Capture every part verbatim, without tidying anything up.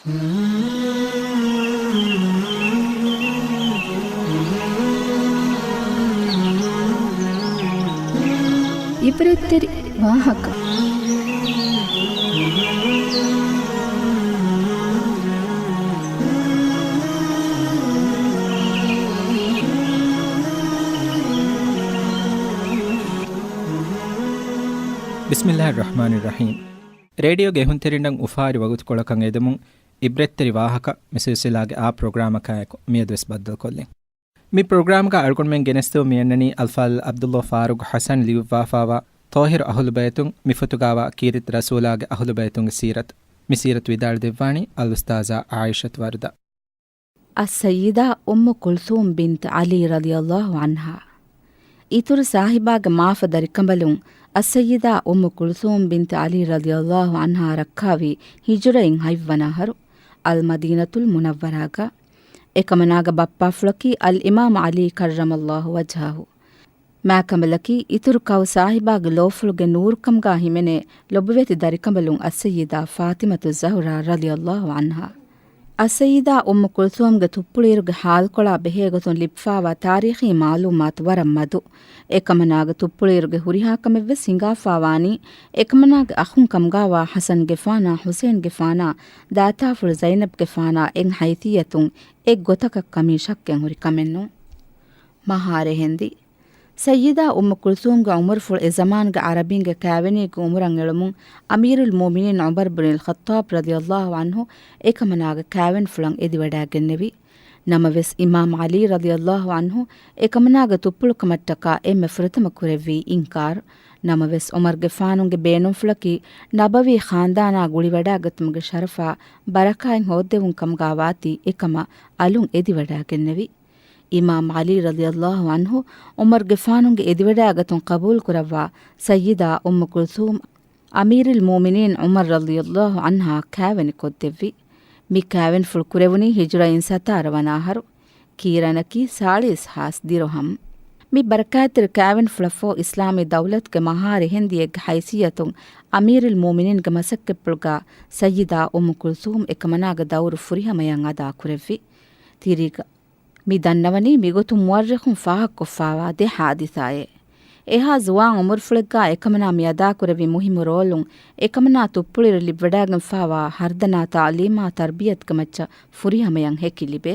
އިބްރަތްތެރި ވާހަކަ. ބިސްމިއްލާހި ރަޙްމާނި ރަޙީމް. ރޭޑިއޯގެ އެހުންތެރިންނަށް އުފާވެރި ވަގުތުކޮޅަކަށް އެދެމުން، އިބްރަތްތެރި ވާހަކަ މި ސިލްސިލާގެ އާ ޕްރޮގްރާމަކާއެކު މިއަދުވެސް ބައްދަލުކޮށްލިން. މި ޕްރޮގްރާމްގަ އަޅުގަނޑުމެން ގެނެސްދެމުން މިއަންނަނީ އަލްފާޟިލް ޢަބްދުﷲ ފާރޫޤް ޙަސަން ލިޔުއްވާފާވާ ޠާހިރު އަހުލުބައިތުން، މި ފޮތުގާވާ ކީރިތި ރަސޫލާގެ އަހުލުބައިތުންގެ ސީރަތު. މި ސީރަތު ވިދާޅުދެއްވާނީ އަލްއުސްތާޛާ ޢާއިޝަތު ވަރުދާ. އައްސައްޔިދާ އުއްމު ކުލްސޫމް ބިންތު ޢަލީ ރަޟިޔަﷲ ޢަންހާ. އިތުރު ސާހިބާގެ މާފަ ދަރިކަނބަލުން އައްސައްޔިދާ އުއްމު ކުލްސޫމް ބިންތު ޢަލީ ރަޟިޔަﷲ ޢަންހާ ރައްކާވީ ހިޖުރައިން ހަތްވަނަ އަހަރު، އަލްމަދީނަތުލް މުނައްވަރާގަ. އެކަމަނާގެ ބައްޕާފުޅަކީ އަލްއިމާމް ޢަލީ ކައްރަމަﷲ ވަޖްހަހު. މާކަނބަލަކީ އިތުރު ކައު ސާހިބާގެ ލޯފުޅުގެ ނޫރުކަމުގާ ހިމެނޭ ލޮބުވެތި ދަރިކަނބަލުން އައްސައްޔިދާ ފާޠިމަތުއްޒަހުރާ ރަޟިޔަﷲ ޢަންހާ. އައްސައްޔިދާ އުއްމު ކުލްސޫމްގެ ތުއްޕުޅިއިރުގެ ޙާލުކޮޅާ ބެހޭގޮތުން ލިބިފާވާ ތާރީޚީ މަޢުލޫމާތު ވަރަށް މަދު. އެކަމަނާގެ ތުއްޕުޅިއިރުގެ ހުރިހާ ކަމެއްވެސް ހިނގާފާވާނީ، އެކަމަނާގެ އަޚުން ކަމުގާވާ ޙަސަންގެފާނާ ޙުސައިންގެފާނާ ދާތާފުޅު ޒައިނަބްގެފާނާ އެއް ޙައިޘިއްޔަތުން އެއް ގޮތަކަށް ކަމީ ޝައްކެއް ހުރި ކަމެއްނޫން. މަހާރެހެންދި. ސައްޔިދާ އުއްމު ކުލްސޫމްގެ ޢުމުރުފުޅު އެ ޒަމާންގެ ޢަރަބީންގެ ކާވެނީގެ ޢުމުރަށް އެޅުމުން، އަމީރުލް މުއުމިނީން ޢުމަރު ބުނިލް ޚައްޠާބް ރަޟިޔަﷲ ޢަންހު އެކަމަނާގެ ކާވެނިފުޅަށް އެދިވަޑައިގެންނެވި. ނަމަވެސް، އިމާމް ޢަލީ ރަޟިޔަﷲ ޢަންހު އެކަމަނާގެ ތުއްޕުޅުކަމަށްޓަކާ އެންމެ ފުރަތަމަ ކުރެއްވީ އިންކާރު. ނަމަވެސް، ޢުމަރުގެފާނުގެ ބޭނުންފުޅަކީ ނަބަވީ ޚާންދާނާ ގުޅިވަޑައިގަތުމުގެ ޝަރަފާ ބަރަކާތް ހޯއްދެވުން ކަމުގާ ވާތީ އެކަމަށް އަލުން އެދިވަޑައިގެންނެވި. އިމާމް ޢަލީ ރަޟިޔަﷲ ޢަންހު ޢުމަރުގެފާނުގެ އެދިވަޑައިގަތުން ޤަބޫލުކުރައްވާ ސައްޔިދާ އުއްމު ކުލްސޫމް އަމީރުލް މުއުމިނީން ޢުމަރު ރަޟިޔަﷲ ޢަންހާ ކާވެނި ކޮށްދެއްވި. މި ކާވެނިފުޅު ކުރެވުނީ ހިޖުރައިން ސަތާރަ ވަނަ އަހަރު، ކީރަނަކީ ސާޅީސް ހާސް ދިރުހަމް. މި ބަރަކާތްތެރި ކާވެނިފުޅަށްފަހު އިސްލާމީ ދައުލަތުގެ މަހާރެހެންދިއެއްގެ ޙައިސިއްޔަތުން އަމީރުލް މުއުމިނީންގެ މަސައްކަތްޕުޅުގާ ސައްޔިދާ އުއްމު ކުލްސޫމް އެކަމަނާގެ ދައުރު ފުރިހަމަޔަށް އަދާކުރެއްވި. ތިރީގަ މި ދަންނަވަނީ މިގޮތުން މުއައްރިޚުން ފާހަގަކޮށްފާވާ ދެ ޙާދިސާއެއް. އެހާ ޒުވާން ޢުމުރުފުޅެއްގާ އެކަމަނާ މި އަދާކުރެއްވި މުހިއްމު ރޯލުން، އެކަމަނާ ތުއްޕުޅިއިރު ލިބިވަޑައިގެންފާވާ ހަރުދަނާ ތަޢުލީމާ ތަރްބިޔަތުގެ މައްޗަށް ފުރިހަމަޔަށް ހެކި ލިބޭ.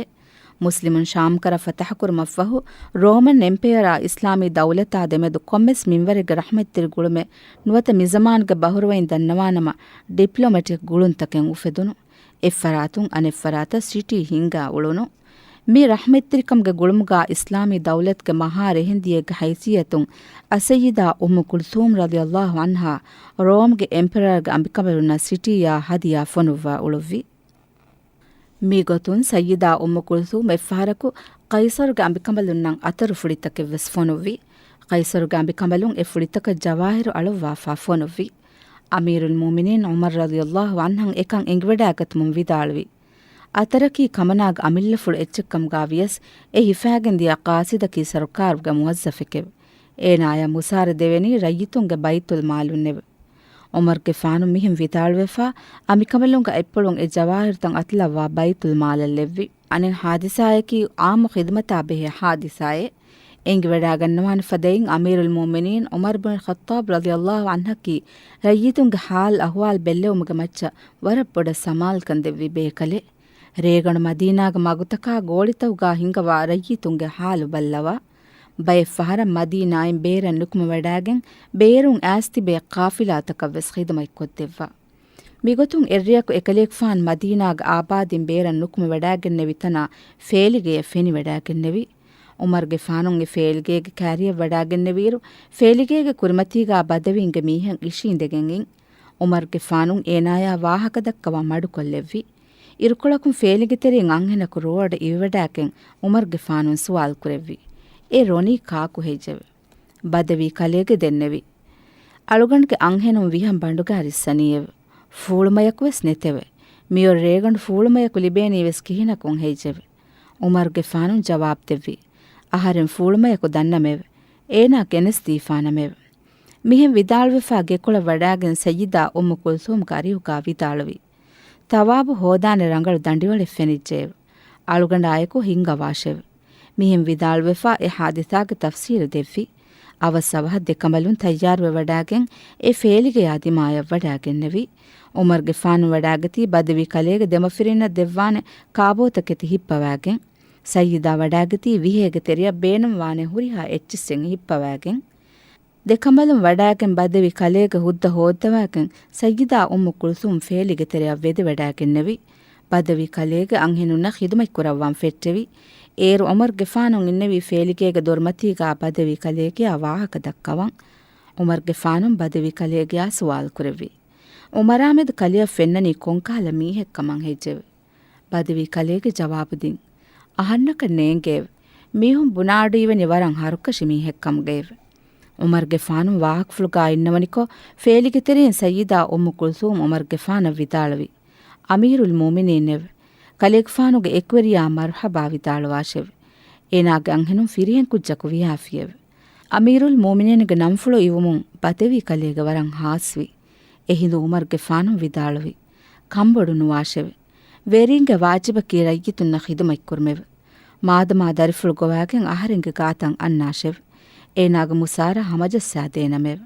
މުސްލިމުން ޝާމްކަރަށް ފަތަޙަކުރުމަށްފަހު، ރޯމަން އެމްޕަޔަރާ އިސްލާމީ ދައުލަތާ ދެމެދު ކޮންމެސް މިންވަރެއްގެ ރަޙްމަތްތެރި ގުޅުމެއް ނުވަތަ މިޒަމާނުގެ ބަހުރުވައިން ދަންނަވާނަމަ، ޑިޕްލޮމެޓިކް ގުޅުންތަކެއް އުފެދުނު. އެއްފަރާތުން އަނެއްފަރާތަށް ސިޓީ ހިންގާ އުޅުނު. މި ރަޙްމަތްތެރިކަމުގެ ގުޅުމުގާ އިސްލާމީ ދައުލަތުގެ މަހާ ރެހެންދިޔެއްގެ ހައިސިއްޔަތުން އައްސައްޔިދާ އުއްމު ކުލްސޫމް ރަޟިޔަﷲ ޢަންހާ ރޯމްގެ އެމްޕެރަރގެ އަނބިކަނބަލުންނަށް ސިޓީއާ ހަދިޔާ ފޮނުއްވާ އުޅުއްވި. މިގޮތުން ސައްޔިދާ އުއްމު ކުލްސޫމް އެއްފަހަރަކު ޤައިޞަރުގެ އަނބިކަނބަލުންނަށް އަތަރު ފުޅިތަކެއްވެސް ފޮނުއްވި. ޤައިޞަރުގެ އަނބިކަނބަލުން އެ ފުޅިތަކަށް ޖަވާހިރު އަޅުއްވާފާ ފޮނުއްވި. އަމީރުލް މުއުމިނީން ޢުމަރު ރަޟިޔަﷲ ޢަންހަށް އެކަން އެނގިވަޑައިގަތުމުން ވިދާޅުވި. އަތަރަކީ ކަމަނާގެ އަމިއްލަފުޅު އެއްޗެއްކަމުގާ ވިޔަސް، އެ ހިފާގެން ދިޔަ ޤާޞިދަކީ ސަރުކާރުގެ މުވައްޒަފެކެވެ. އޭނާޔަށް މުސާރަ ދެވެނީ ރައްޔިތުންގެ ބައިތުލް މާލުންނެވެ. ޢުމަރުގެފާނު މިހެން ވިދާޅުވެފާ، އަނބިކަނބަލުންގެ އަތްޕުޅުން އެ ޖަވާހިރުތައް އަތުލައްވާ ބައިތުލް މާލަށް ލެއްވި. އަނެއް ހާދިސާއަކީ ޢާއްމު ޚިދުމަތާ ބެހޭ ހާދިސާއެއް. އެނގިވަޑައިގަންނަވާނެ ފަދައިން އަމީރުލް މުއުމިނީން ޢުމަރު ބިން ޚައްޠާބް ރަޟިޔަﷲ ޢަންހަކީ ރައްޔިތުންގެ ޙާލު އަޙްވާލު ބެއްލެވުމުގެ މައްޗަށް ވަރަށް ބޮޑަށް ސަމާލުކަން ދެއްވި ބޭކަލެއް. ރޭގަނޑު މަދީނާގެ މަގުތަކާ ގޯޅިތަކުގާ ހިނގަވާ ރައްޔިތުންގެ ޙާލު ބައްލަވާ، ބައެއް ފަހަރަށް މަދީނާއިން ބޭރަށް ނުކުމެވަޑައިގެން، ބޭރުން އައިސް ތިބޭ ޤާފިލާތަކަށްވެސް ޚިދުމަތްކޮށްދެއްވާ. މިގޮތުން އެއްރެއަކު އެކަލޭގެފާނު މަދީނާގެ އާބާދީން ބޭރަށް ނުކުމެވަޑައިގެންނެވި ތަނާ ފޭލިގެޔަށް ފެނިވަޑައިގެންނެވި. ޢުމަރުގެފާނު އެ ފޭލިގޭގެ ކާރިއަށް ވަޑައިގެންނެވިއިރު، ފޭލިގޭގެ ކުރިމަތީގާ ބަދަވީންގެ މީހެއް އިށީނދެގެން އިން. ޢުމަރުގެފާނު އޭނާޔާ ވާހަކަ ދައްކަވާ މަޑުކޮށްލެއްވި. އިރުކޮޅަކުން ފޭލިގެ ތެރެއިން އަންހެނަކު ރޯޑަށް އިވިވަޑައިގެން ޢުމަރުގެފާނު ސުވާލު ކުރެއްވި. އެ ރޮނީ ކާކު ހެއްޔެވެ؟ ބަދަވީ ކަލޭގެ ދެންނެވި. އަޅުގަނޑުގެ އަންހެނުން ވިހަން ބަނޑުގާ ރިއްސަނީއެވެ. ފޫޅުމަޔަކުވެސް ނެތެވެ. މިއޮތް ރޭގަނޑު ފޫޅުމަޔަކު ލިބޭނީވެސް ކިހިނަކުން ހެއްޔެވެ؟ ޢުމަރުގެފާނު ޖަވާބު ދެއްވި. އަހަރެން ފޫޅުމަޔަކު ދަންނަމެވެ. އޭނާ ގެނެސްދީފާނަމެވެ. މިހެން ވިދާޅުވެފާ ގެކޮޅަށް ވަޑައިގެން ސައްޔިދާ އުއްމު ކުލްސޫމްގެ އަރިހުގާ ވިދާޅުވި. ޘަވާބު ހޯދާނެ ރަނގަޅު ދަނޑިވަޅެއް ފެނިއްޖެއެވެ. އަޅުގަނޑާއެކު ހިންގަވާށެވެ. މިހެން ވިދާޅުވެފާ އެ ހާދިސާގެ ތަފްސީލު ދެއްވި. އަވަސް އަވަހަށް ދެކަނބަލުން ތައްޔާރުވެވަޑާގެން އެ ފޭލިގެޔާ ދިމާޔަށް ވަޑާގެންނެވި. ޢުމަރުގެފާނު ވަޑާގަތީ ބަދަވީ ކަލޭގެ ދެމަފިރިންނަށް ދެއްވާނެ ކާބޯތަކެތި ހިއްޕަވާގެން. ސައްޔިދާ ވަޑާގަތީ ވިހޭގެ ތެރެއަށް ބޭނުންވާނެ ހުރިހާ އެއްޗިއްސެއް ހިއްޕަވާގެން. ދެކަނބަލުން ވަޑާގެން ބަދަވީ ކަލޭގެ ހުއްދަ ހޯއްދަވާގެން ސައްޔިދާ އުއްމު ކުލްސޫމް ފޭލިގެ ތެރެއަށް ވެދެވަޑާގެންނެވި. ބަދަވީ ކަލޭގެ އަންހެނުންނަށް ޚިދުމަތްކުރައްވަން ފެއްޓެވި. އޭރު ޢުމަރުގެފާނު އިންނެވީ ފޭލިގޭގެ ދޮރުމަތީގާ ބަދަވީ ކަލޭގެޔާ ވާހަކަ ދައްކަވަން. ޢުމަރުގެފާނު ބަދަވީ ކަލޭގެޔާ ސުވާލު ކުރެއްވި. ޢުމަރާމެދު ކަލެއަށް ފެންނަނީ ކޮންކަހަލަ މީހެއްކަމަށް ހެއްޔެވެ؟ ބަދަވީ ކަލޭގެ ޖަވާބު ދިން. އަހަންނަކަށް ނޭނގެއެވެ. މީހުން ބުނާ އަޑު އިވެނީ ވަރަށް ހަރުކަށި މީހެއްކަމުގައެވެ. ޢުމަރުގެފާނު ވާހަކަފުޅުގާ އިންނަވަނިކޮށް، ފޭލިގެތެރެއިން ސައްޔިދާ އުއްމު ކުލްސޫމް ޢުމަރުގެފާނަށް ވިދާޅުވި. އަމީރުލް މުއުމިނީންއެވެ. ކަލޭގެފާނުގެ އެކުވެރިޔާ މަރުޙަބާ ވިދާޅުވާށެވެ. އޭނާގެ އަންހެނުން ފިރިހެން ކުއްޖަކު ވިހާފިއެވެ. އަމީރުލް މުއުމިނީންގެ ނަންފުޅު އިވުމުން ބަދަވީ ކަލޭގެ ވަރަށް ހާސްވި. އެހިނދު ޢުމަރުގެފާނު ވިދާޅުވި. ކަންބޮޑު ނުވާށެވެ. ވެރީންގެ ވާޖިބަކީ ރައްޔިތުންނަށް ޚިދުމަތްކުރުމެވެ. މާދަމާ ދަރިފުޅު ގޮވާގެން އަހަރެންގެ ގާތަށް އަންނާށެވެ. އޭނާގެ މުސާރަ ހަމަޖައްސާދޭނަމެވެ.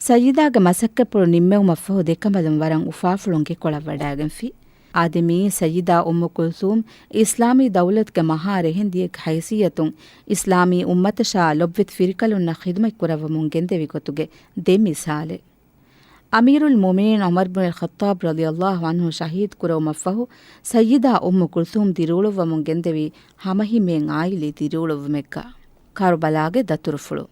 ސައްޔިދާގެ މަސައްކަތްޕުޅު ނިންމެވުމަށްފަހު ދެކަނބަލުން ވަރަށް އުފާފުޅުން ގެކޮޅަށް ވަޑާގެންފި. އާދެ، މިއީ ސައްޔިދާ އުއްމު ކުލްސޫމް އިސްލާމީ ދައުލަތުގެ މަހާ ރެހެންދިޔެއްގެ ހައިސިއްޔަތުން އިސްލާމީ އުއްމަތަށާ ލޮބުވެތި ފިރިކަލުންނަށް ޚިދުމަތްކުރައްވަމުން ގެންދެވި ގޮތުގެ ދެ މިސާލެއް. އަމީރުލް މުއުމިނީން ޢުމަރު ބުނުލް ޚައްޠާބް ރަޟިޔަﷲ ޢަންހު ޝަހީދު ކުރެވުމަށްފަހު، ސައްޔިދާ އުއްމު ކުލްސޫމް ދިރިއުޅުއްވަމުން ގެންދެވީ ހަމަހިމޭން ޢާއިލީ ދިރިއުޅުއްވުމެއްގަ. ކަރުބަލާގެ ދަތުރުފުޅު.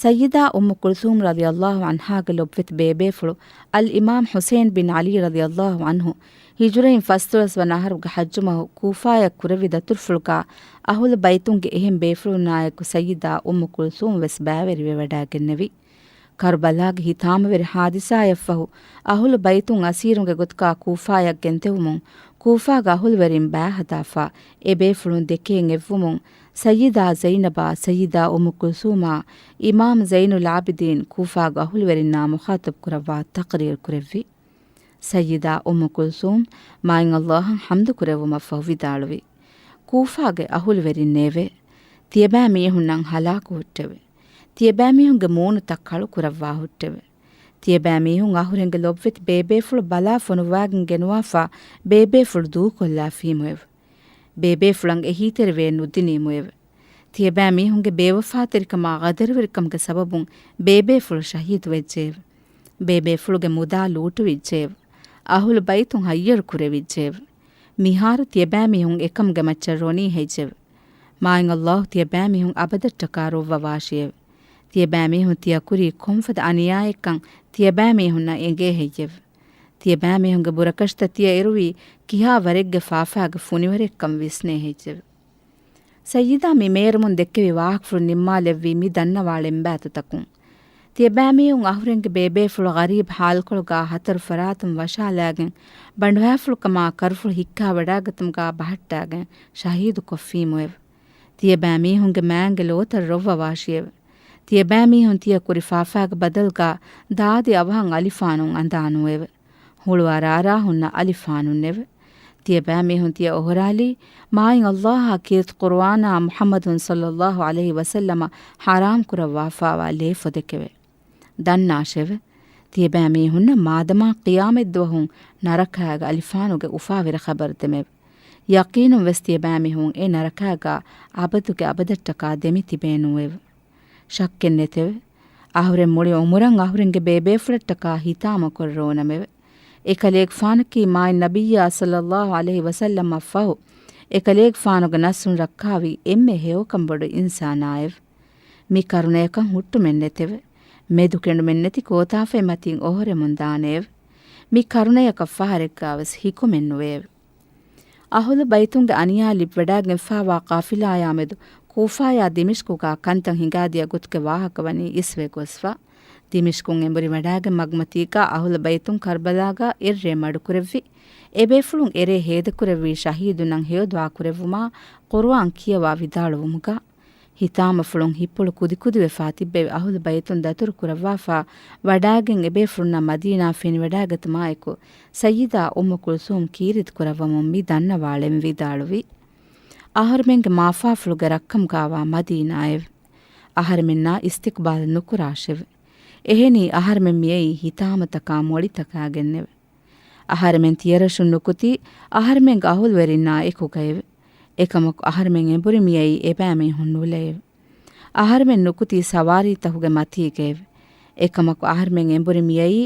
ސައްޔިދާ އުއްމު ކުލްސޫމް ރަޟިޔަﷲ ޢަންހާގެ ލޮބުވެތި ބޭބޭފުޅު އަލްއިމާމް ޙުސައިން ބިން ޢަލީ ރަޟިޔަﷲ ޢަންހު ހިޖުރައިން ފަސްދޮޅަސް ވަނަ އަހަރުގެ ޙައްޖުމަހު ކޫފާޔަށް ކުރެއްވި ދަތުރުފުޅުގާ އަހުލު ބައިތުންގެ އެހެން ބޭފުޅުންނާއެކު ސައްޔިދާ އުއްމު ކުލްސޫމް ވެސް ބައިވެރިވެވަޑާގެންނެވި. ކަރުބަލާގެ ހިތާމަވެރި ހާދިސާއަށްފަހު، އަހުލު ބައިތުން އަސީރުންގެ ގޮތުގާ ކޫފާޔަށް ގެންދެވުމުން، ކޫފާގެ އަހުލުވެރިން ބައިހަދާފާ، އެ ބޭފުޅުން ދެކޭން އެއްވުމުން، ސައްޔިދާ ޒައިނަބާ، ސައްޔިދާ އުއްމު ކުލްސޫމާ، އިމާމް ޒައިނުލް ޢާބިދީން ކޫފާގެ އަހުލުވެރިންނާ މުޚާޠަބް ކުރައްވާ ތަޤްރީރު ކުރެއްވި. ސައްޔިދާ އުއްމު ކުލްސޫމް މާތް ﷲ އަށް ޙަމްދު ކުރެއްވުމަށްފަހު ވިދާޅުވި، ކޫފާގެ އަހުލުވެރިންނޭވެ! ތިޔަބައިމީހުންނަށް ހަލާކު ހުއްޓެވެ! ތިޔަބައިމީހުންގެ މޫނުތައް ކަޅު ކުރައްވާ ހުއްޓެވެ! ތިޔަބައިމީހުން އަހުރެންގެ ލޮބުވެތި ބޭބޭފުޅު ބަލާ ފޮނުއްވާގެން ގެނުވާފާ ބޭބޭފުޅު ދޫކޮށްލާފީމުއެވެ. ބޭބޭފުޅަށް އެހީތެރިވެ ނުދިނީމުއެވެ. ތިޔަބައިމީހުންގެ ބޭވަފާތެރިކަމާ ޣަދަރުވެރިކަމުގެ ސަބަބުން ބޭބޭފުޅު ޝަހީދުވެއްޖެއެވެ. ބޭބޭފުޅުގެ މުދާ ލޫޓުވިއްޖެއެވެ. އަހުލު ބައިތުން ހައްޔަރު ކުރެވިއްޖެއެވެ. މިހާރު ތިޔަބައިމީހުން އެކަމުގެ މައްޗަށް ރޮނީ ހެއްޔެވެ؟ މާތް ﷲ ތިޔަބައިމީހުން އަބަދަށްޓަކާ ރޮއްވަވާށިއެވެ. ތިޔަބައިމީހުން ތިޔަ ކުރީ ކޮންފަދަ އަނިޔާއެއްކަން ތިޔަބައިމީހުންނަށް އެނގޭ ހެއްޔެވެ؟ ތިޔަބައިމީހުންގެ ބުރަކަށިތައް ތިޔަ އެރުވީ ކިހާ ވަރެއްގެ ފާފާގެ ފުނިވަރެއްކަން ވިސްނޭ ހެއްޔެވެ؟ ސައްޔިދާ މި މޭރުމުން ދެއްކެވި ވާހަކަފުޅު ނިންމާލެއްވީ މި ދަންނަވާ ޅެންބާތުތަކުން. ތިޔަބައިމީހުން އަހުރެންގެ ބޭބޭފުޅު ޣަރީބް ހާލުކޮޅުގާ ހަތަރު ފަރާތުން ވަށާލާގެން، ބަނޑުހައިފުޅުކަމާ ކަރުފުޅު ހިއްކާވަޑާގަތުމުގާ ބަހައްޓާގެން ޝަހީދުކޮށްފީމުއެވެ. ތިޔަބައިމީހުންގެ މާތްގެ ލޯތައް ރޮއްވަވާށިއެވެ. ތިޔަބައިމީހުން ތިޔަ ކުރި ފާފާގެ ބަދަލުގާ ދާދި އަވަހަށް އަލިފާނުން އަނދާނުއެވެ. ހުޅު އަރާރާ ހުންނަ އަލިފާނުންނެވެ. ތިޔަބައިމީހުން ތިޔަ އޮހޮރާލީ މާތް ﷲ އާ ކީރިތި ޤުރުއާނާ މުޙައްމަދު ޞައްލައްލާހު ޢަލައިހި ވަސައްލަމަ ޙަރާމް ކުރައްވާފާވާ ލޭފޮދެކެވެ. ދަންނާށެވެ! ތިޔަބައިމީހުންނަށް މާދަމާ ޤިޔާމަތްދުވަހު ނަރަކައިގެ އަލިފާނުގެ އުފާވެރި ޚަބަރު ދެމެވެ. ޔަޤީނުން ވެސް ތިޔަބައިމީހުން އެ ނަރަކައިގާ އަބަދުގެ އަބަދަށްޓަކާ ދެމި ތިބޭނުއެވެ. ޝައްކެއް ނެތެވެ. އަހުރެން މުޅި އުމުރަށް އަހުރެންގެ ބޭބޭފުޅަށްޓަކާ ހިތާމަކުރެ ރޯނަމެވެ. އެކަލޭގެފާނަކީ މާތް ނަބިއްޔާ ޞައްލައްލާހު ޢަލައިހި ވަސައްލަމަށްފަހު، އެކަލޭގެފާނުގެ ނަސްލުން ރައްކާވި އެންމެ ހެޔޮކަން ބޮޑު އިންސާނާއެވެ. މި ކަރުނަޔަކަށް ހުއްޓުމެއް ނެތެވެ. މެދުކެނޑުމެއް ނެތި ކޯތާފަތް މަތިން އޮހޮރެމުން ދާނެއެވެ. މި ކަރުނަޔަކަށް ފަހަރެއްގާވެސް ހިކުމެއް ނުވެއެވެ. އަހުލު ބައިތުންގެ އަނިޔާ ލިބިވަޑާގެންފާވާ ޤާފިލާޔާމެދު ކޫފާޔާ ދިމިޝްޤުގާ ކަންތައް ހިނގާދިޔަ ގޮތުގެ ވާހަކަ ވަނީ އިސްވެ ގޮސްފަ. ދިމިޝްޤުން އެނބުރިވަޑާގެން މަގުމަތީގާ އަހުލު ބައިތުން ކަރްބަލާގާ އެއްރޭ މަޑުކުރެއްވި. އެބޭފުޅުން އެރޭ ހޭދަކުރެއްވީ ޝަހީދުންނަށް ހެޔޮ ދުޢާ ކުރެއްވުމާ ޤުރުއާން ކިޔަވާ ވިދާޅުވުމުގާ. ހިތާމަފުޅުން ހިތްޕުޅު ކުދިކުދިވެފާ ތިއްބެވި އަހުލު ބައިތުން ދަތުރު ކުރައްވާފާ ވަޑާގެން އެބޭފުޅުންނާ މަދީނާ ފެނިވަޑާގަތުމާއެކު، ސައްޔިދާ އުއްމު ކުލްސޫމް ކީރިތި ކުރައްވަމުން މި ދަންނަވާޅެން ވިދާޅުވި. އަހަރުމެންގެ މާފާފުޅުގެ ރައްކަމުގާވާ މަދީނާއެވެ. އަހަރެމެންނާ އިސްތިޤްބާލް ނުކުރާށެވެ. އެހެނީ އަހަރެމެން މިއައީ ހިތާމަތަކާ މޮޅިތަކާގެންނެވެ. އަހަރެމެން ތިޔަރަށުން ނުކުތީ އަހަރެމެންގެ އަހުލުވެރިންނާ އެކުގައެވެ. އެކަމަކު އަހަރެމެން އެނބުރި މިއައީ އެބައިމީހުން ނުލައެވެ. އަހަރެމެން ނުކުތީ ސަވާރީތަކުގެ މަތީގައެވެ. އެކަމަކު އަހަރެމެން އެނބުރި މިއައީ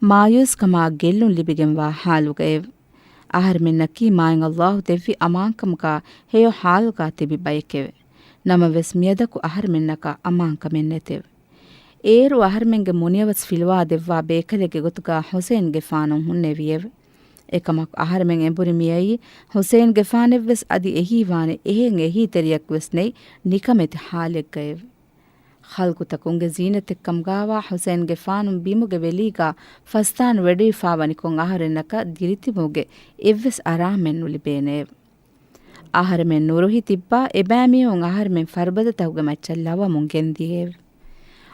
މާޔޫސްކަމާ ގެއްލުން ލިބިގެންވާ ހާލުގައެވެ. އަހަރެމެންނަކީ މާތް ﷲ ދެއްވި އަމާންކަމުގާ ހެޔޮ ހާލުގާ ތިބި ބައެކެވެ. ނަމަވެސް މިއަދަކު އަހަރެމެންނަކަށް އަމާންކަމެއް ނެތެވެ. އޭރު އަހަރެމެންގެ މުނިއަވަސް ފިލުވާ ދެއްވާ ބޭކަލެއްގެ ގޮތުގާ ޙުސައިންގެފާނު ހުންނެވިއެވެ. އެކަމަކު އަހަރެމެން އެނބުރި މިއައީ ޙުސައިންގެފާނެއްވެސް އަދި އެހީވާނެ އެހެން އެހީތެރިޔަކުވެސް ނެތް ނިކަމެތި ޙާލެއްގައެވެ. ޚަލްޤުތަކުންގެ ޒީނަތެއްކަމުގާވާ ޙުސައިންގެފާނު ބިމުގެ ވެލީގާ ފަސްދާން ވެޑުވިފާވަނިކޮށް އަހަރެންނަކަށް ދިރިތިބުމުގެ އެއްވެސް އަރާމެއް ނުލިބޭނެއެވެ. އަހަރެމެން ނުރުހި ތިއްބާ އެބައިމީހުން އަހަރެމެން ފަރުބަދަތަކުގެ މައްޗަށް ލަވަމުން ގެންދިޔައެވެ.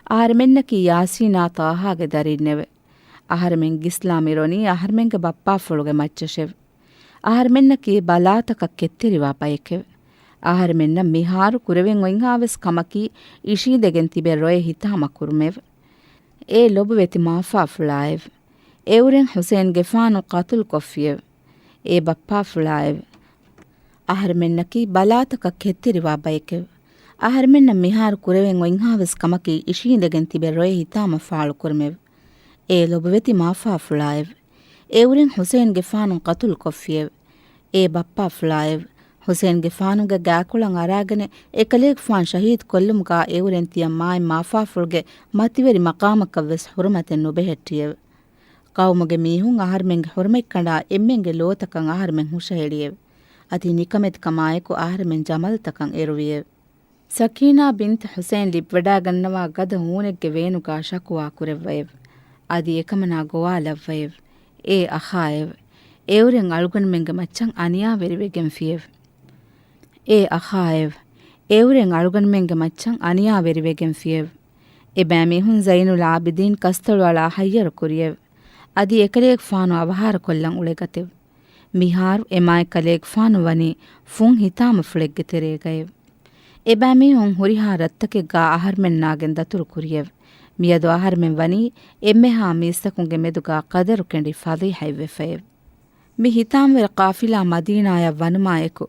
އަހަރެމެންނަކީ ޔާސީނާ ޠާހާގެ ދަރީންނެވެ. އަހަރެމެން ގިސްލާ މިރޮނީ އަހަރެމެންގެ ބައްޕާފުޅުގެ މައްޗަށެވެ. އަހަރެމެންނަކީ ބަލާތަކަށް ކެތްތެރިވާ ބައެކެވެ. އަހަރެމެންނަށް މިހާރު ކުރެވެން އޮތްހާވެސް ކަމަކީ އިށީނދެގެން ތިބެ ރޮއެ ހިތާމަ ކުރުމެވެ. އޭ ލޮބުވެތި މާފާފުޅާއެވެ. އެއުރެން ޙުސައިންގެފާނު ޤަތުލު ކޮށްފިއެވެ. އޭ ބައްޕާފުޅާއެވެ. އަހަރެމެންނަކީ ބަލާތަކަށް ކެތްތެރިވާ ބައެކެވެ. އަހަރެމެންނަށް މިހާރު ކުރެވެން އޮތްހާވެސް ކަމަކީ އިށީނދެގެން ތިބެ ރޮއެ ހިތާމަ ފާޅުކުރުމެވެ. އޭ ލޮބުވެތި މާފާފުޅާއެވެ. އެއުރެން ޙުސައިންގެފާނު ޤަތުލު ކޮށްފިއެވެ. އޭ ބައްޕާފުޅާއެވެ. ޙުސައިންގެފާނުގެ ގާކޮޅަށް އަރާގަނެ އެކަލޭގެފާނު ޝަހީދު ކޮށްލުމުގާ އެއުރެން ތިޔަ މާތް މާފާފުޅުގެ މަތިވެރި މަޤާމަކަށްވެސް ޙުރުމަތެއް ނުބެހެއްޓިއެވެ. ޤައުމުގެ މީހުން އަހަރެމެންގެ ޙުރުމަތް ކަނޑާ އެންމެންގެ ލޯތަކަށް އަހަރެމެން ހުށަހެޅިއެވެ. އަދި ނިކަމެތިކަމާއެކު އަހަރެމެން ޖަމަލުތަކަށް އެރުވިއެވެ. ސަކީނާ ބިންތު ޙުސައިން ލިބިވަޑާގަންނަވާ ގަދަ ހޫނެއްގެ ވޭނުގާ ޝަކުވާ ކުރެއްވައެވެ. އަދި އެކަމަނާ ގޮވާލައްވައެވެ. އޭ އަޚާއެވެ. އެއުރެން އަޅުގަނޑުމެންގެ މައްޗަށް އަނިޔާވެރިވެގެންފިއެވެ. އޭ އަޚާއެވެ. އެއުރެން އަޅުގަނޑުމެންގެ މައްޗަށް އަނިޔާވެރިވެގެންފިއެވެ. އެބައިމީހުން ޒައިނުލް އާބިދީން ކަސްތޮޅުއަޅާ ހައްޔަރު ކުރިއެވެ. އަދި އެކަލޭގެފާނު އަވަހާރަކޮށްލަން އުޅެގަތެވެ. މިހާރު އެ މާތް ކަލޭގެފާނު ވަނީ ފުން ހިތާމަފުޅެއްގެ ތެރޭގައެވެ. އެބައިމީހުން ހުރިހާ ރަށްތަކެއްގާ އަހަރުމެންނާގެން ދަތުރު ކުރިއެވެ. މިއަދު އަހަރުމެން ވަނީ އެންމެހާ މީސްތަކުންގެ މެދުގާ ޤަދަރު ކެނޑި ފަޟީޙަތްވެފައެވެ. މި ހިތާމަވެރި ޤާފިލާ މަދީނާޔަށް ވަނުމާއެކު،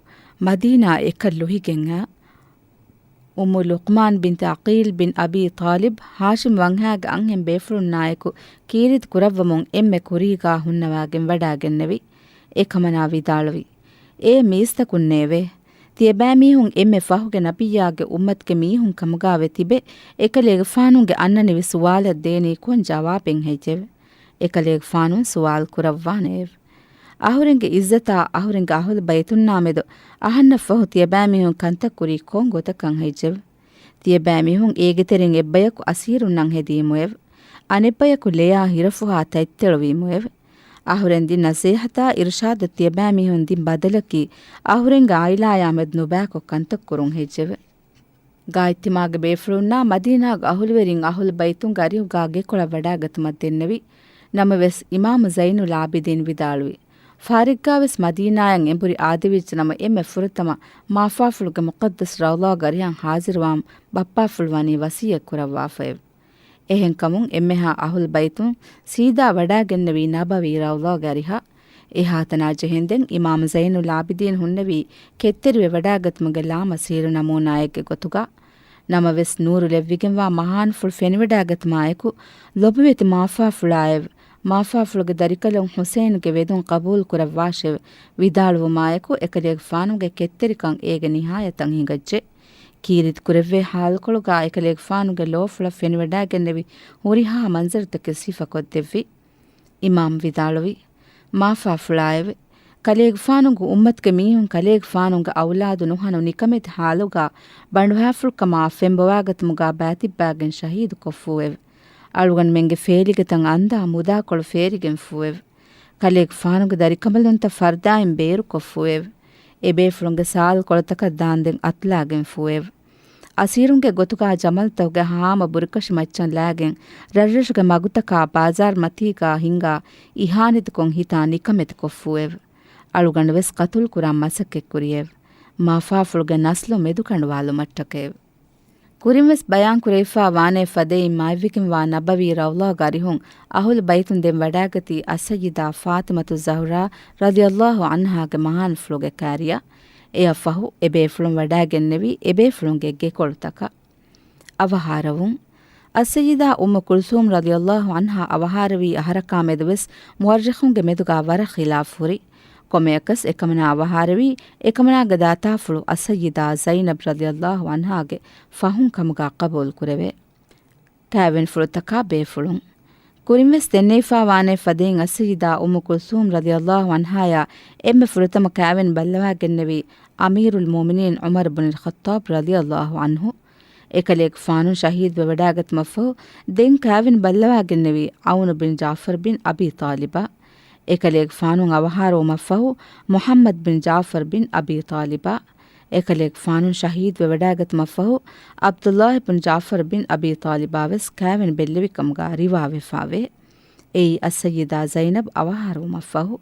މަދީނާ އެކަށް ލުހިގެން އައި، އުއްމު ލުޤްމާން ބިންތު ޢަޤީލް ބިން އަބީ ޠާލިބް، ހާޝިމް ވަންހާގެ އަންހެން ބޭފުޅުންނާއެކު ކީރިތި ކުރައްވަމުން އެންމެ ކުރީގާ ހުންނަވާގެން ވަޑާގެންނެވި. އެކަމަނާ ވިދާޅުވި، އޭ މީސްތަކުންނޭވެ! ތިޔަބައިމީހުން އެންމެ ފަހުގެ ނަބިއްޔާގެ އުއްމަތުގެ މީހުން ކަމުގާވެ ތިބެ، އެކަލޭގެފާނުގެ އަންނަނިވި ސުވާލަށް ދޭނީ ކޮން ޖަވާބެއް ހެއްޔެވެ؟ އެކަލޭގެފާނު ސުވާލު ކުރައްވާނެއެވެ. އަހުރެންގެ އިއްޒަތާ އަހުރެންގެ އަހުލު ބައިތުންނާމެދު އަހަންނަށްފަހު ތިޔަބައިމީހުން ކަންތައް ކުރީ ކޮން ގޮތަކަށް ހެއްޔެވެ؟ ތިޔަބައިމީހުން އޭގެތެރެއިން އެއްބަޔަކު އަސީރުންނަށް ހެދީމުއެވެ. އަނެއްބަޔަކު ލެޔާ ހިރަފުހާ ތަތްތެޅުވީމުއެވެ. އަހުރެން ދިން ނަސޭހަތާ އިރުޝާދު ތިޔަބައިމީހުން ދިން ބަދަލަކީ އަހުރެންގެ އާއިލާޔާމެދު ނުބައިކޮށް ކަންތައް ކުރުން ހެއްޔެވެ؟ ގާތްތިމާގެ ބޭފުޅުންނާ މަދީނާގެ އަހުލުވެރިން އަހުލު ބައިތުންގެ އަރިހުގާ ގެކޮޅަށް ވަޑާގަތުމަށް ދެންނެވި. ނަމަވެސް، އިމާމު ޒައިނުލް އާބިދީން ވިދާޅުވި، ފާރެއްގާވެސް މަދީނާޔަށް އެނބުރި އާދެވިއްޖެނަމަ އެންމެ ފުރަތަމަ މާފާފުޅުގެ މުޤައްދަސް ރައުޟާގެ އަރިހަށް ހާޒިރުވާން ބައްޕާފުޅު ވަނީ ވަސިއްޔަތް ކުރައްވާފައެވެ. އެހެންކަމުން އެންމެހާ އަހުލު ބައިތުން ސީދާ ވަޑާގެންނެވީ ނަބަވީ ރައުޟާގެ އަރިހަށް. އެހާތަނާ ޖެހެންދެން އިމާމު ޒައިނުލް އާބިދީން ހުންނެވީ ކެތްތެރިވެ ވަޑާގަތުމުގެ ލާމަސީރު ނަމޫނާއެއްގެ ގޮތުގަ. ނަމަވެސް ނޫރު ލެއްވިގެންވާ މަހާންފުޅު ފެނިވަޑާގަތުމާއެކު، ލޮބުވެތި މާފާފުޅާއެވެ. މާފާފުޅުގެ ދަރިކަލުން ޙުސައިންގެ ވެދުން ޤަބޫލު ކުރައްވާށެވެ. ވިދާޅުވުމާއެކު، އެކަލޭގެފާނުގެ ކެތްތެރިކަން އޭގެ ނިހާޔަތަށް ހިނގައްޖެ. ކީރިތި ކުރެއްވޭ ހާލުކޮޅުގާ އެކަލޭގެފާނުގެ ލޯފުޅަށް ފެނިވަޑާގެންނެވި ހުރިހާ މަންޒަރުތަކެއް ސިފަކޮށްދެއްވި. އިމާމް ވިދާޅުވި، މާފާފުޅާއެވެ. ކަލޭގެފާނުގެ އުއްމަތުގެ މީހުން ކަލޭގެފާނުގެ އައުލާދު ނުހަނު ނިކަމެތި ހާލުގާ ބަނޑުހާފުޅުކަމާ ފެންބޮވާގަތުމުގާ ބައިތިއްބާގެން ޝަހީދު ކޮށްފޫއެވެ. އަޅުގަނޑުމެންގެ ފޭލިގެތައް އަންދާ މުދާކޮޅު ފޭރިގެންފޫއެވެ. ކަލޭގެފާނުގެ ދަރިކަނބަލުންތައް ފަރުދާއިން ބޭރުކޮށްފޫއެވެ. އެބޭފުޅުންގެ ސާލުކޮޅުތަކަށް ދާންދެން އަތުލާގެންފޫއެވެ. އަސީރުންގެ ގޮތުގާ ޖަމަލްތަކުގެ ހާމަ ބުރިކަށި މައްޗަށް ލާގެން، ރަށްރަށުގެ މަގުތަކާ ބާޒާރު މަތީގާ ހިންގާ އިހާނެތިކޮށް ހިތާ ނިކަމެތި ކޮށްފޫއެވެ. އަޅުގަނޑު ވެސް ޤަތުލު ކުރާ މަސައްކަތް ކުރިއެވެ. މާފާފުޅުގެ ނަސްލު މެދުކަނޑުވާލުމަށްޓަކައެވެ. ކުރިން ވެސް ބަޔާން ކުރެވިފާ ވާނޭ ފަދައިން މާތްވެގެންވާ ނަބަވީ ރައުޟާގެ އަރިހުން އަހުލު ބައިތުން ދެން ވަޑާގަތީ އައްސައްޔިދާ ފާޠިމަތު ޒަހުރާ ރަޟިޔަﷲ ޢަންހާގެ މަހާންފުޅުގެ ކާރިޔަށް. އެއަށް ފަހު އެބޭފުޅުން ވަޑާގެންނެވީ އެބޭފުޅުންގެ ގެކޮޅުތަކަށް. އަވަހާރަވުން. އައްސައްޔިދާ އުއްމު ކުލްސޫމް ރަޟިޔަﷲ ޢަންހާ އަވަހާރަވީ އަހަރަކާ މެދު ވެސް މުއައްރިޚުންގެ މެދުގާ ވަރަށް ޚިލާފު ހުރި. ކޮންމެއަކަސް އެކަމަނާ އަވަހާރަވީ އެކަމަނާގެ ދާތާފުޅު އައްސައްޔިދާ ޒައިނަބް ރަޟިޔަﷲ ޢަންހާގެ ފަހުން ކަމުގާ ޤަބޫލު ކުރެވޭ. ކާވެނިފުޅުތަކާ ބޭފުޅުން. ކުރިން ވެސް ދެންނެވިފާ ވާނޭ ފަދައިން އައްސައްޔިދާ އުއްމު ކުލްސޫމް ރަޟިޔަﷲ ޢަންހާޔާ އެންމެ ފުރަތަމަ ކާވެނި ބައްލަވާގެންނެވީ އަމީރުލް މުއުމިނީން ޢުމަރު ބުނިލް ޚައްޠާބް ރަޟިޔަﷲ ޢަންހު. އެކަލޭގެފާނު ޝަހީދުވެވަޑާގަތުމަށްފަހު، ދެން ކާވެނި ބައްލަވާގެންނެވީ ޢައުނު ބިން ޖާފަރު ބިން އަބީ ޠާލިބާ. އެކަލޭގެފާނު އަވަހާރަވުމަށްފަހު، މުޙައްމަދު ބިން ޖާފަރު ބިން އަބީ ޠާލިބާ. އެކަލޭގެފާނު ޝަހީދުވެވަޑާގަތުމަށްފަހު، ޢަބްދުﷲ ބިން ޖާފަރު ބިން އަބީ ޠާލިބާ ވެސް ކާވެނި ބެއްލެވި ކަމުގާ ރިވާވެފާވޭ. އެއީ އައްސައްޔިދާ ޒައިނަބް އަވަހާރަވުމަށްފަހު.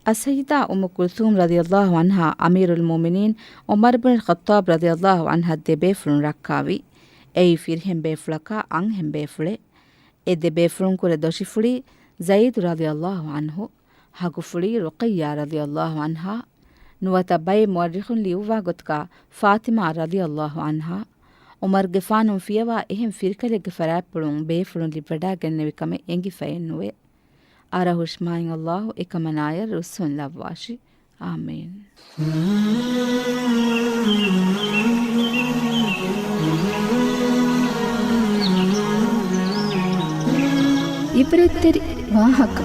އައްސައްޔިދާ އުއްމު ކުލްސޫމް ރަޟިޔަﷲ ޢަންހާ އަމީރުލް މުއުމިނީން ޢުމަރު ބުނިލް ޚައްޠާބް ރަޟިޔަﷲ ޢަންހަށް ދެބޭފުޅުން ރައްކާވި. އެއީ ފިރިހެން ބޭފުޅަކާ އަންހެން ބޭފުޅެއް. އެ ދެބޭފުޅުން ކުރެ ދޮށިފުޅީ ޒައިދު ރަޟިޔަﷲ ޢަންހު، ހަގުފުޅީ ރުޤައްޔާ ރަޟިޔަﷲ ޢަންހާ. ނުވަތަ ބައެއް މުއައްރިޚުން ލިޔުއްވާ ގޮތުގާ ފާޠިމާ ރަޟިޔަﷲ ޢަންހާ. ޢުމަރުގެފާނުން ފިޔަވާ އެހެން ފިރިކަލެއްގެ ފަރާތްޕުޅުން ބޭފުޅުން ލިބިވަޑާގެންނެވި ކަމެއް އެނގިފައެއް ނުވޭ. އަރަހުށްމާތް ﷲ އެކަމަނާޔަށް ރުއްސުން ލައްވާށި. އާމީން. ޢިބްރަތްތެރި ވާހަކަ.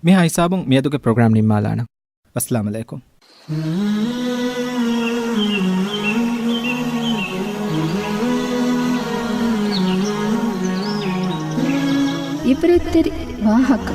މިހާ ހިސާބުން މިއަދުގެ ޕްރޮގްރާމް ނިންމާލާނަން. އައްސަލާމް ޢަލައިކުމް. ޢިބްރަތްތެރި ވާހަކަ.